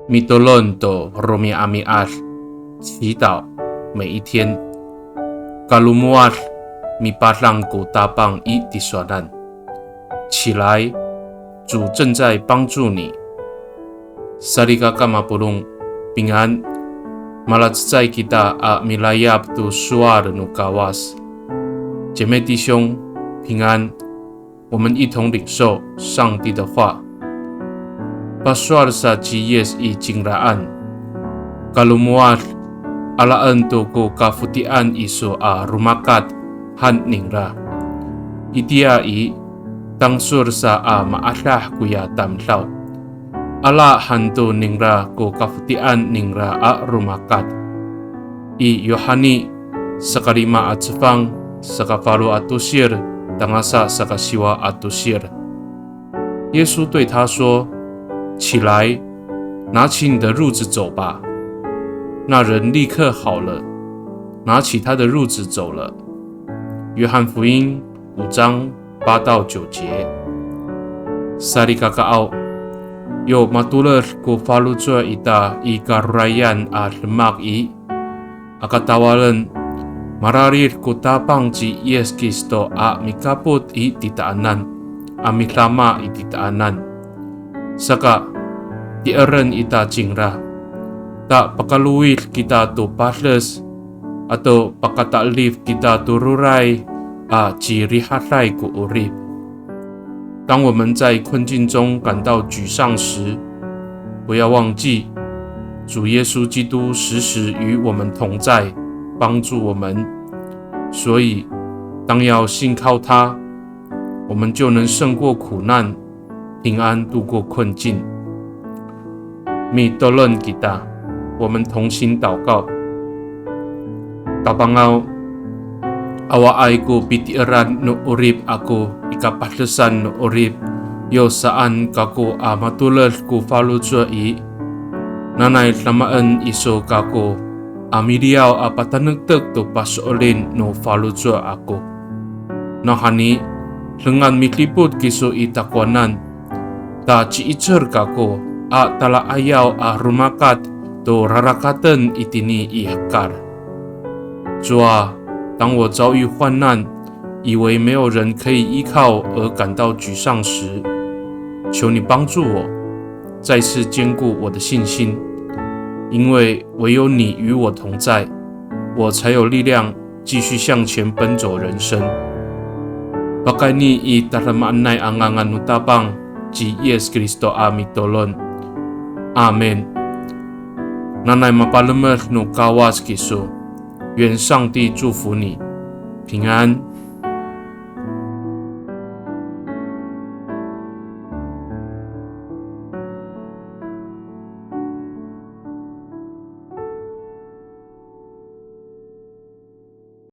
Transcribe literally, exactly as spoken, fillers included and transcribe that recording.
Mitolon to romi'ami'ad, 祈祷每一天。Kalomowad, mipadang ko Tapang i tisowanan. 起来，主正在帮助你。Salikaka mapolong, 平安。Malacecay kita a milayap to sowal no Kawas. 姐妹弟兄，平安。我们一同领受上帝的话。Pasowal sa ci Yis i cingraan, kalomowad, alaen to ko kafoti'an iso a romakat han ningra. Itiya i, tangsol sa a maadah koya tamdaw. Ala han to ningra ko kafoti'an ningra a romakat. I Yohani, saka lima a cefang, saka falo a tosir, tangasa saka siwa a tosir. 耶稣对他说：“起来，拿起你的褥子走吧。”那人立刻好了，拿起他的褥子走了。约翰福音五章八到九节。Salikakaaw, yo matoled ko faloco' ita i karorayan a demak i, aka tawalen, mararid ko Tapang ci Yis Kristo a mikapot i titaanan, a midama i titaanan. Saka, ti'eren ita cingra, ta pakalowid kita to pades, ato pakatalif kita to roray a cirihaday ko 'orip. 当我们在困境中感到沮丧时，不要忘记，主耶稣基督时时与我们同在，帮助我们。所以，当要信靠他，我们就能胜过苦难，平安度过困境。Mitolon kita, 我们同心祷告。Tapangaw, awaay ko piti'eran no 'orip ako i kapadesan no 'orip, yo saan kako a matoled ko faloco' i, nanay damaen iso kako a miliyaw a patanektek to paso'elin no faloco' ako. Nawhani, dengan midipot kiso i takowanan, ta ci'icel kako a tala'ayaw a romakat to rarakaten itini i hekal. 主啊，当我遭遇患难，以为没有人可以依靠而感到沮丧时，求你帮助我，再次坚固我的信心，因为唯有你与我同在，我才有力量继续向前奔走人生。Pakayni i tadamaanay a ngangan no Tapang ci Yis Kristo a mitolon. Amin. Nanay mapalemed no Kawas kiso. 愿上帝祝福你，平安。